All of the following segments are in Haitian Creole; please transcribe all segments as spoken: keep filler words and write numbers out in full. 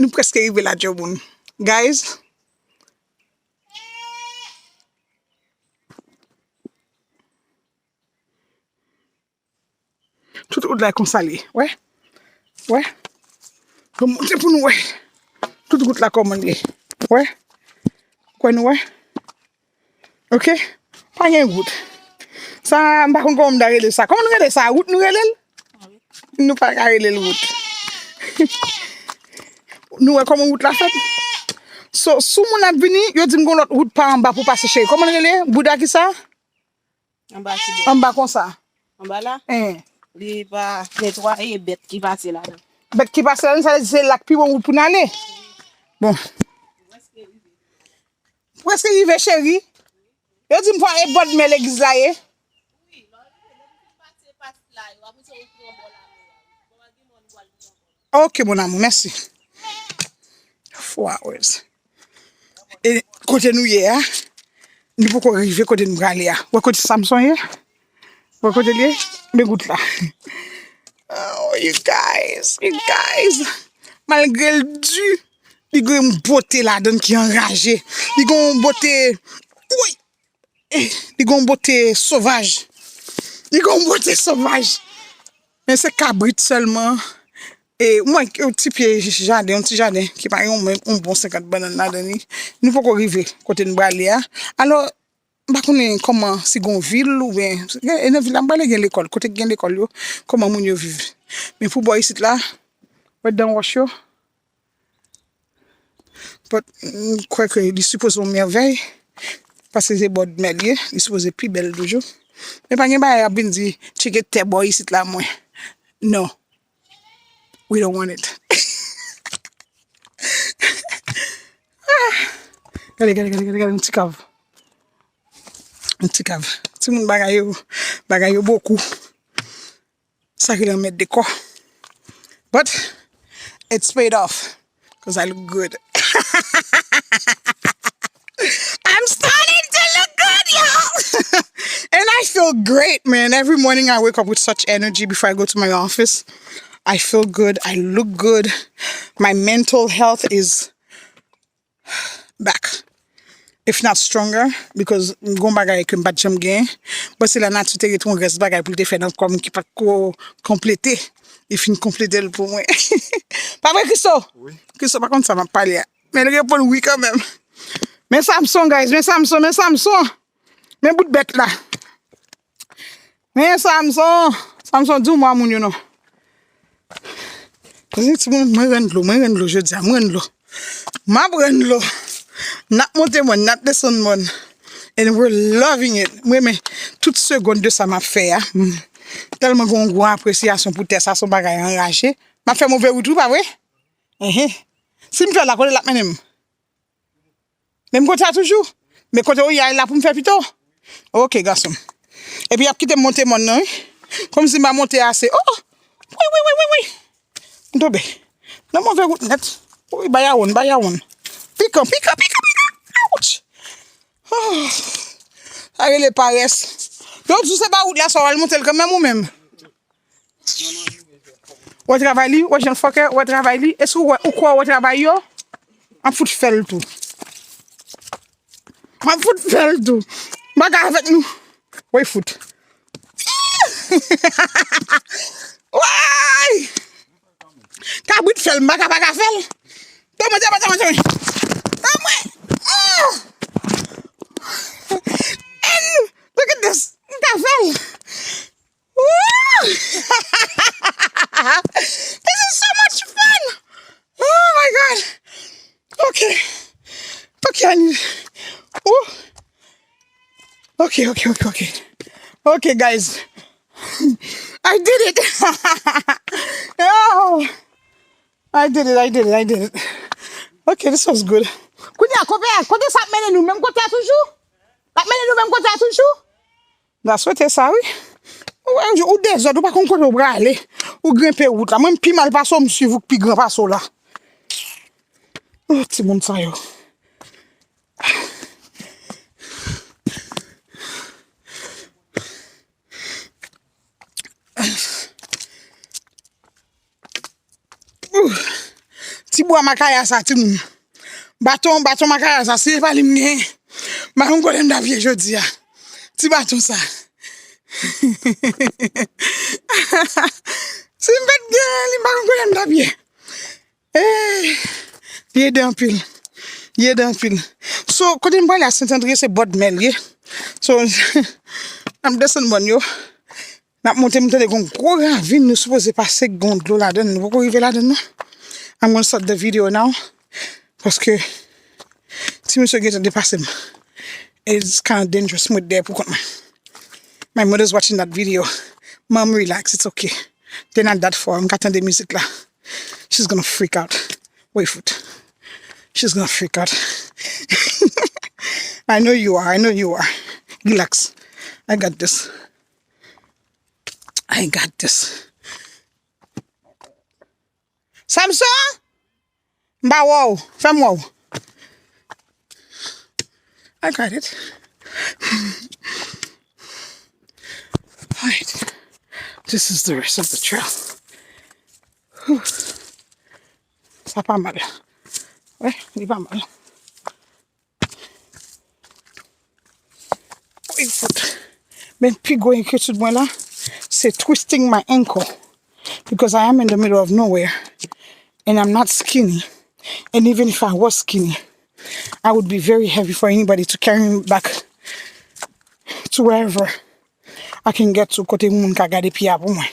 Nou prèske rive la, Djoboun. Guys, tout wout la konsa li ye. Wè? Wè? Bon, monte pou nou wè. Tout wout la kòman li ye. Wè? Kwè nou wè? Ok? Pa gen wout. Sa, m pa konn kòman m ta rele sa. Kòman nou rele sa? Wout nou rele l? Nou pa ka rele l wout. Nou wè kòman wout la fèt? So, si moun ap vini, yo di m gon lòt wout pa anba pou pase, cheri. Kòman l rele? Bouda ki sa? Anba ki bò? Anba konsa. Anba la? Hein. Li pa netwaye bèt ki pase ladan. Bèt ki pase ladan, sa vle di se la k pi bon wout pou n ale. Bon. Prèske rive, cheri. Yo di m fò e bòdmè legliz la ye. Ok, mon amour, mèsi. Four hours. E kote nou ye a, nou poko rive kote nou prale a. Wè kote Samson ye? Wè kote l ye? Men gout la. Oh, you guys, you guys. Malgre l di, li gen yon bote ladan l ki anraje. Li gen yon bote, woy! Eh, li gen yon bote sovaj. Li gen yon bote sovaj. Men se kabrit sèlman. E mwen, yon ti pye jaden, yon ti jaden ki pa gen yon, yon bon senkant bannann ladan li. Nou poko rive kote nou prale a. Alò, m pa konnen kòman, si gon vil oubyen, e nan vil la m prale gen lekòl. Kote ki gen lekòl yo, kòman moun yo viv. Men pou bò isit la, wè dan wòch yo, But, m kwè ke li sipoze yon mèvèy, paske se bòdmè l ye, li sipoze pi bèl toujou. Men pa gen bagay ap vin di, tcheke tè bò isit la mwen. No. We don't want it. Ah. Gade, gade, gade, gade, gade, yon ti kav. Yon ti kav. Timoun bagay yo, bagay yo bokou. Sa ki lanmèd dekò. But it's paid off because I look good. I'm starting to look good, y'all. And I feel great, man. Every morning I wake up with such energy before I go to my office. I feel good. I look good. My mental health is back. If not stronger, because m gon bagay ke m pa t janm gen. But se lanati te ret yon rès bagay pou l te fè nan kò m ki pa t ko konplete. Li fin konplete l pou mwen. Pa vre, Christo? Wi. Christo pa konn sa m ap pale a. Men l reponn wi kanmenm. Men Samson, guys, men Samson, men Samson. Men bout bèt la. Men Samson, Samson di w mwa moun yo non. Timoun, mwen rann dlo, mwen rann dlo jodi a, mwen rann dlo. M ap rann dlo. N ap monte mòn, n ap desann mòn. And we're loving it. Mwen renmen tout segonn de sa m ap fè a. M tèlman gen yon gwo apresyasyon pou tè sa, se yon bagay anraje. M ap fè move wout wi, pa vre? Enhen. Si m fè l la, kote l ap mennen m? Menm kote a toujou? Men kote w ye a la pou m fè pito? Ok, gason m. Epi y ap kite m monte mòn nan, wi. Kòmsi m pa monte ase. Oh! Wi, wi, wi, wi, wi! M tonbe. Nan move wout nèt. Wi, bayawonn, bayawonn. Pikan, pikan, pikan, pikan! Ouch! Oh! Sa rele parès. Yo di w se pa wout la sa w al monte l kanmenm ou menm. Wè travay li, wè jan l fòkè, wè travay li. Èske w wè, ou kwè w wè travay yo? M ap fout fè l tou. M ap fout fè l tou. M pa ka avèk nou. Woy fout. Woy! Kabrit fè l, m pa ka pa ka fè l. Tande, tande, tande, tande. Tande. Oh! And look at this. M ka fè l. Woo! This is so much fun! Oh my God! Okay. Okay, I need. Ooh. Okay, okay, okay, okay. Okay, guys. I did it! Oh! I did it, I did it, I did it. Okay, this was good. Kounye a, kote a, kote sa ap mennen nou? Menm kote a toujou? L ap mennen nou menm kote a toujou? M ta swete sa, wi. Ou wè, ou dezòd, ou pa konn kote ou prale. Ou grenpe wout la. Mwen, m pi mal pase w, m swiv ou k pi gran pase w la. Oh, timoun sa yo. Ooh. Ti bwa makaya sa, timoun. Baton, baton makaya sa, si se pa li m gen, m pa konn kote m t ap ye jodi a. Ti baton sa. Si m pa t gen li, m pa konn kote m t ap ye. Eh, li ede anpil. Li ede anpil. So, kote m prale a Sent Andre, se bòd mè l ye. So, n ap desann mòn yo. N ap monte, m tande gon gwo ravin, nou sipoze pase, gon dlo ladann, nou poko rive ladann non. I'm gonna start the video now. Paske ti mesye gentan depase m. It's kind of dangerous, mwen dèyè pou kont mwen. My mother's watching that video. Mom, relax, it's okay. They're not that far. M ka tande mizik la. She's gonna freak out. Wait for it. She's gonna freak out. I know you are. I know you are. Relax. I got this. I got this. Samson? M pa wè w. Fè m wè w. I got it. Alright. This is the rest of the trail. Whew. Sa pa mal. Wi, li pa mal. Wi, fout. Men pi gwo enkyetid mwen la, se twisting my ankle. Because I am in the middle of nowhere. And I'm not skinny. And even if I was skinny, I would be very heavy for anybody to carry me back to wherever I can get to, kote moun ka gade pye a pou mwen.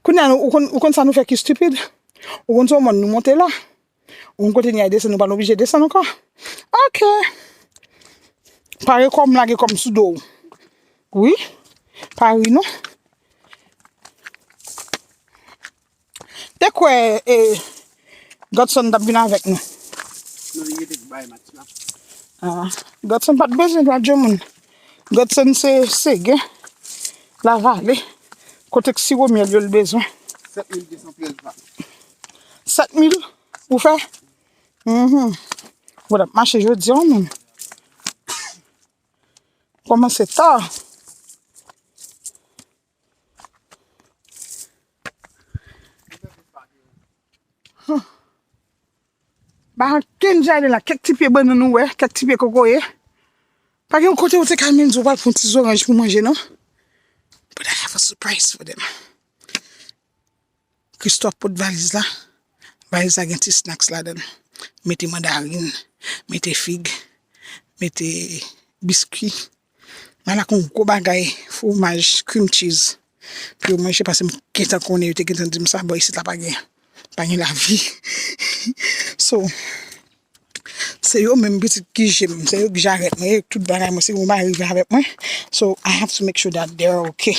Kounye a, ou konn, ou konn sa nou fè ki stupid? Ou konn se yon mòn nou monte la? Ou konn kote n al desann, nou pa oblije desann ankò. Ok. Pare kò m, lage kò m sou do w. Wi. Pa ri non. Te kwè, e, Godson t ap vin avèk nou. Non, li rete pou bay match la. Ah, Godson pa t bezwen pa djè moun. Godson se segen, lavale, kote k siwo myèl yo l bezwen. Sèt mil de san trèz pa. Sèt mil ou fè? Mhm. Bon, ap mache jodi an menm. Kòmanse ta. Huh. Ba ankenn jaden la, kèk ti pye bannann ou wè, kèk ti pye kokoye. Pa gen yon kote ou te ka menm di w pral pran ti zoranj pou manje non. But I have a surprise for them. Christophe pot valiz la. Valiz la gen ti snacks ladan l. Mete mandarin, mete fig, mete biskwi. Mwen la kon gwo bagay, fwomaj, cream cheese. Pou yo manje, paske m gentan konnen, yo te gentan di m sa, bò isit la pa gen, pa gen lavi. So, se yo menm pitit ki je m, se yo ki jarèt mwen, yo tout bagay mwen, se yo mari viv avèk mwen. So, I have to make sure that they're okay.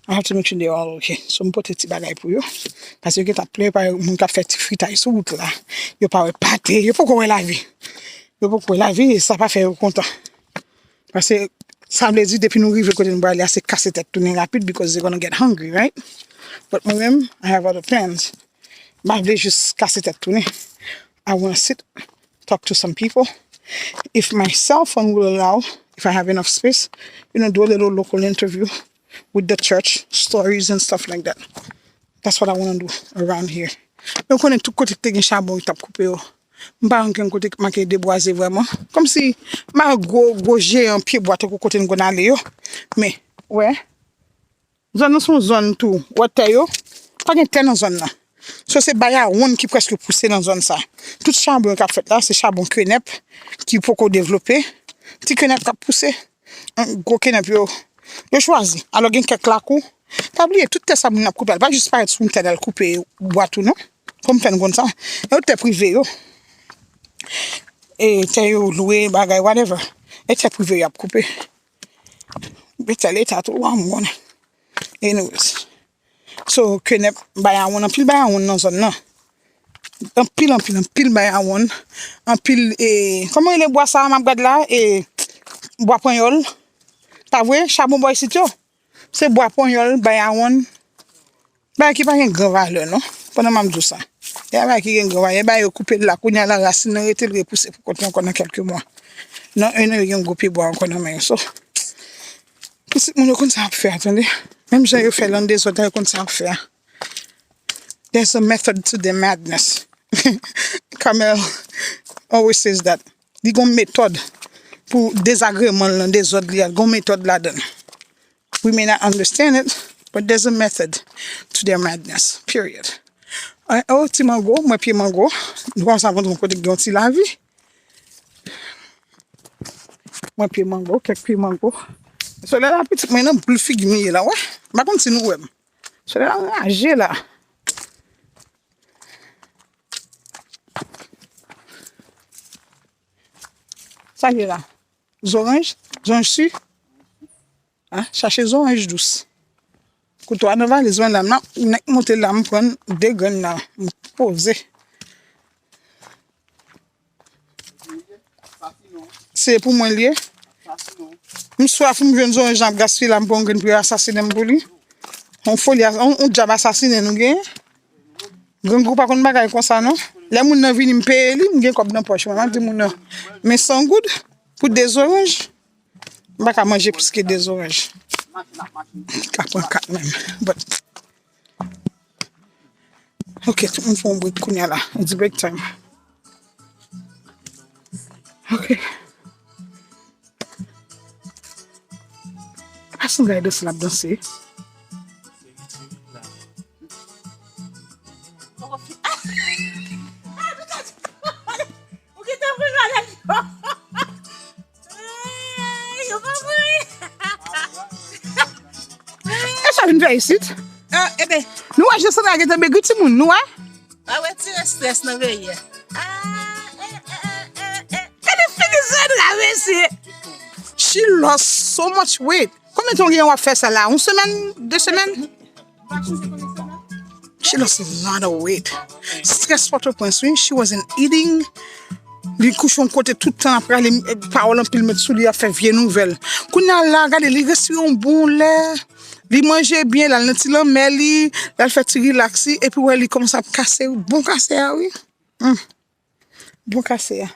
I have to make sure they're all okay. So, m pote ti bagay pou yo. Paske yo gentan plen, pa moun k ap fè ti fritay sou wout la. Yo pa wè pate, yo poko wè lavi. Yo poko wè lavi, e sa pa fè yo kontan. Paske sa vle di depi nou rive kote nou prale a, se kase tèt tounen rapid because they're gonna get hungry, right? But mwen menm, I have other plans. M pa vle jis kase tèt tounen. I wanna sit, talk to some people. If my cell phone will allow, if I have enough space, you know, do a little local interview with the church, stories and stuff like that. That's what I wanna do around here. Men w konnen tout kote ki te gen chabon, yo t ap koupe yo. M pa ankenn kote k make debwaze vrèman. Kòmsi m pa gwo, gwo jeyan pyebwa tankou kote n konn ale yo. Men, wè. Zòn nan se yon zòn tou. Wè tè yo. Pa gen tè nan zòn nan. So se bayawonn ki prèske pouse nan zòn sa. Tout chabon yo k ap fèt la, se chabon kenèp ki poko devlope. Ti kenèp k ap pouse. Gwo kenèp yo, yo chwazi. Alò gen kèk lakou. Pa bliye, tout tè sa moun ap koupe, l pa jis parèt sou yon tè l al koupe bwa tou non. Fò m fè n konn sa. E yo tè prive yo. E tè yo lwe, bagay, whatever. E tè prive yo ap koupe. Gen tè leta tou, wa m konnen. Anyways. So, kenèp, bayawonn, anpil bayawonn nan zòn nan. Anpil, anpil, anpil bayawonn. Anpil, e, kòman rele bwa sa a m ap gad la? E, bwa panyòl. Ta vre, chabon bò isit yo. Se bwa panyòl, bayawonn. Bagay ki pa gen gran valè, non. Pandan m ap di w sa. E bagay ki gen gran valè. E bagay yo koupe l la, kounye a la rasin nan rete, l repouse pou kont li ankò nan kèlke mwa. Nan en an, yo gen yon gwo pye bwa ankò nan men yo. So, pitit moun yo konn sa y ap fè a, tande. Menm jan yo fè l an dezòd la, yo konn sa y ap fè a. There's a method to their madness. Carmel always says that. Li gon metòd pou dezagreman l lan, dezòd li a, gon metòd ladan l. We may not understand it, but there's a method to their madness. Period. Ay, oh, ti mango, mwen pye mango. Nou kòmanse ap rantre yon kote ki gen yon ti lavi. Mwen pye mango, kèk pye mango. Solèy la pitit mwen nan boul figi m ye la, wè. M pa konn si nou wè m. Solèy la anraje la. Sa ki la? Zoranj? Zoranj si? Ah, chache zoranj dous. Kouto a nan valiz mwen la, m ap nèk monte la, m pran de grenn la, m poze. Se pou mwen l ye. M swaf, m jwenn zoranj la, m ap gaspiye la, m pran yon grenn pou yo asasinen m pou li. Yon foli, yon, yon djab asasinen nou genyen. Grangou pa konn bagay konsa non. Lè moun nan vini, m peye li, m gen kòb nan pòch mwen. M ap di moun nan, men san goud pou de zoranj. M pa ka manje plis ke de zoranj. M ka pran kat menm. But, ok, tout moun fè yon break kounye a la. It's break time. Ok. Ason gade danse l ap danse. Ou gentan pran gade. Yo pa mouri. E sa vin fè isit? Ah, ebe. Nou wè jan Sandra gentan megri timoun, nou wè? Pa retire strès nan peyi a. Ah, eh, eh, eh, eh, eh. Gade figi Sandra, mesye. She lost so much weight. Konbyen tan w gen w ap fè sa la? Yon semèn? De semèn? She lost a lot of weight. Stress Pòtoprens, wi. She wasn't eating. Li kouche yon kote tout tan, ap rale, eh, pawòl anpil met sou li, ap fè vye nouvèl. Kounye a la, gade, li respire yon bon lè. Li manje byen, l al nan ti lanmè li, l al fè ti rilaks li, epi wè li kòmanse ap kase, bon kase a, wi. Hmm. Bon kase a.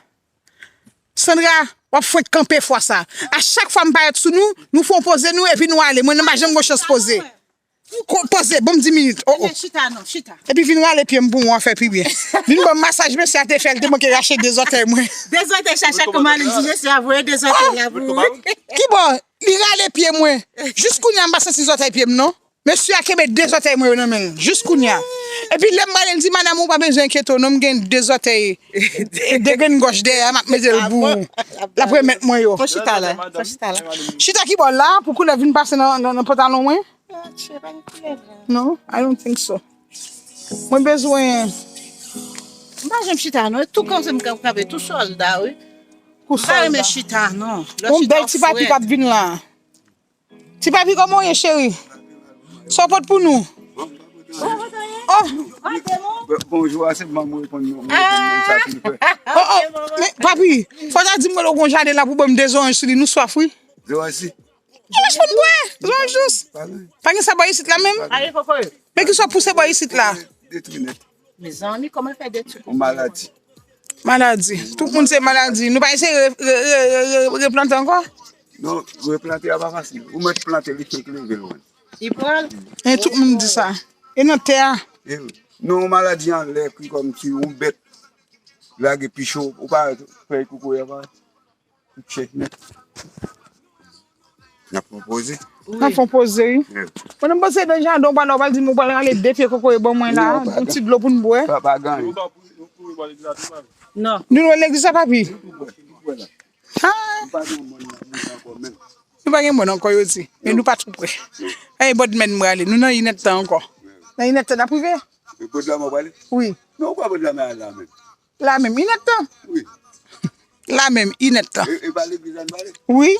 Sandra, w ap fwenk kanpe fwa sa. A chak fwa m parèt sou nou, nou fè yon poze nou, epi nou ale. Mwen, m pa janm gon chans poze. Ko-, poze, ban m dis minit. Oh, oh. Chita non, chita. Epi vin rale pye m pou mwen, fè pi byen. Vin ban m masaj mesye a te fè, l te manke rache de zòtèy mwen. De zòtèy, chacha kòman li di mesye a voye de zòtèy la pou ou. Kibò? Li rale pye mwen. Jis kounye a m pa santi zòtèy pye m non. Mesye a kenbe de zòtèy mwen yo nan men l. Jis kounye a. Epi lè m prale, l di, "Madanm, ou pa bezwen enkyete w non, m gen de zòtèy, de grenn gòj dèyè, m ap mete l pou ou." L ap remèt mwen yo. Fò chita la, fò chita la. Chita kibò la, pou koulèv vin pase nan, nan, nan pantalon mwen? Non, I don't think so. Mwen bezwen. M pa janm chita non, e tou kanpe m kanpe tou sòlda wi. Kou sòlda. M pa renmen chita non. Yon bèl ti papi k ap vin la. Ti papi, kòman w ye, cheri? Sa w pot pou nou? Oh! Bonjou a, se manman reponn nou. Oh, oh, men papi, fò w ta di m wè w gon jaden la pou ban m de zoranj sou li, nou swaf wi. Zoranj si. Zoranj pou n bwè, zoranj dous. Pa gen sa bò isit la menm? Men ki sa w pouse bò isit la? Detwi nèt. Mezanmi, kòman fè detwi konsa? Yon maladi. Maladi. Tout moun se maladi. Nou pa eseye re, re, re, re, re, replante ankò? Non, replante a pa fasil. Ou mèt plante, li fenk leve lwen. Li pran l. E tout moun di sa. E nan tè a? E wi. Non, yon maladi anlè ki kòmsi yon bèt lage pi cho, ou pa wè fèy kokoye a pa. Chèf nèt. N ap fè yon poze. N ap fè yon poze, wi. Mwen, m poze nan jaden, w pral, w pral di m, w pral rale de pye kokoye ban mwen la, yon ti dlo pou n bwè. Pa, pa gen anyen. Non. Nou lwen legliz la, papi? Ha? Nou pa gen mòn ankò, yo di. Men nou pa twò prè. Ey, bòdmè n prale. Nou nan inèdtan ankò. Nan inèdtan, n ap rive? Bòdmè w prale? Wi. Non, ou pa bòdmè a la menm. La menm, inèdtan. Wi. La menm, inèdtan. E, e pa legliz la n prale? Wi.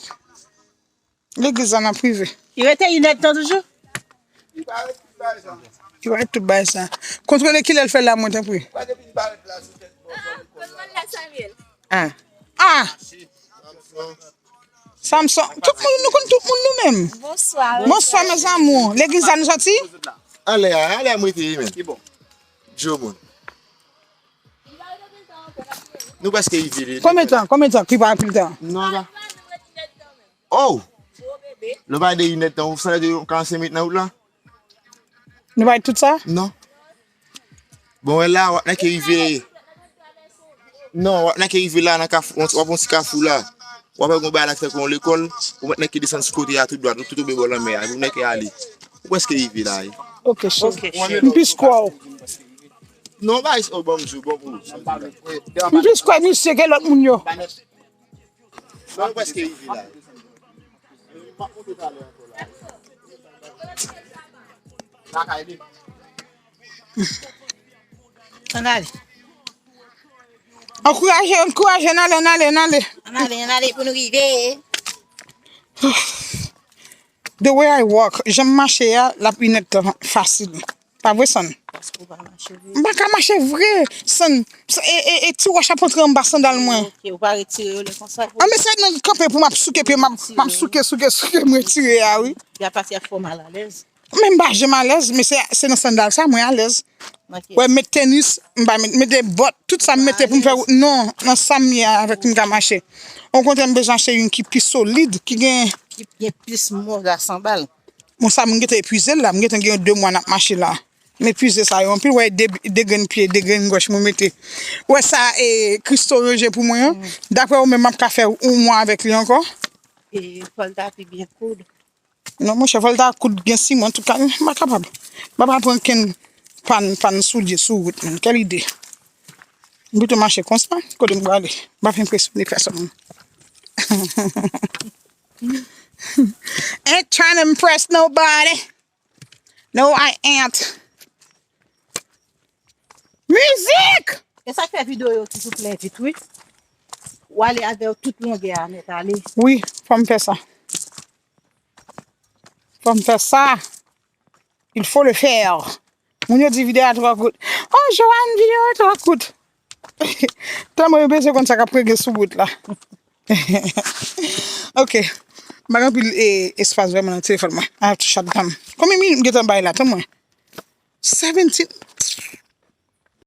Legliz la n ap rive. Li rete inèdtan toujou? Li pa ret tout bagay sa. Li pa ret tout bagay sa. Kontwole kilè l fè la mwen, tanpri. Ou pa depi n parèt la sou tèt bò lekòl la. Ah. Ah. Samson, tout moun, nou konn tout moun nou menm. Bonswa. Bonswa, mes amours. Legliz la nou sòti? Anlè a, anlè a m rete, wi, men. Ki bò? Djo moun. Nou prèske rive, li. Konbyen tan? Konbyen tan? Ki pa anpil tan? Non, pa. Oh! Nou pa de inèdtan, ou sa de karannsenk minit nan wout la? Nou pa tout sa? Non. Bon, wè la, w ap nèke rive. Non, w ap nèke rive la nan kafou, w ap yon ti kafou la. W ap wè gon bagay la ki fè kon lekòl, ou mèt nèke desann sou kote a tou dwat, ou tou tonbe bò lanmè a, ou nèke ale. Ou prèske rive la wi. Ok, cheri. Ok, cheri. M plis kwè w. Non, bay, oh, bon, m di w, bon pou ou. M plis kwè misye ke lòt moun yo. Bon, ou prèske rive la. Ann ale. Ankouraje, ankouraje, n ale, n ale, n ale. Ann ale, ann ale pou nou rive. The way I walk, jan m mache a, l ap inèdtan fasil. Pa vre, San? Paske w pa mache vre. M pa ka mache vre, San. E, e, e ti wòch ap antre anba sandal mwen. Ok, ou pa retire yo lè konsa pou... An, men se nan kanpe pou m ap souke pye, m ap, m ap souke, souke, souke, m retire a, wi. Y a pati ap fè w mal alèz. Men m pa janm alèz, men se, se nan sandal sa mwen alèz. Ok. Wè, m met tenis, m pa met, mete bòt, tout sa m mete pou m fè wout, non, nan sa m ye a, avèk m ka mache. Okontrè, m bezwen achte youn ki pi solid, ki gen... Ki gen plis mòd a sandal. Bon, sa m gentan epuize l la, m gentan gen de mwa n ap mache la. M epuize sa yo anpil, wè, de, de grenn pye, de grenn wòch mwen mete. Wè sa, e, Christo ranje pou mwen an. Daprè ou menm, m ap ka fè yon mwa avèk li ankò? E, fò l ta pi byen koud. Non, monchè, fò l ta koud gen siman, tout ka, m pa kapab. M pa pral pran kenn pàn, pàn soulye sou wout, menm. Kèl ide? M pito mache konsa, kote m prale. M pa vin enpresyone pèsonn. Ain't trying to impress nobody. No, I ain't. Mizik! E sa k fè videyo yo toujou plen vit, wi. Ou ale avè yo tout longè a nèt ale. Wi, fò m fè sa. Fò m fè sa. Il faut le faire. Moun yo di videyo a twò kout. Oh, Joanne, videyo a twò kout. Tèlman yo bezwen konn sa k ap regle sou wout la. Ok. M pa gen anpil, e, espas vrèman nan telefòn mwen. I have to shut down. Konbyen minit m gentan bay la? Tann mwen. Seventeen.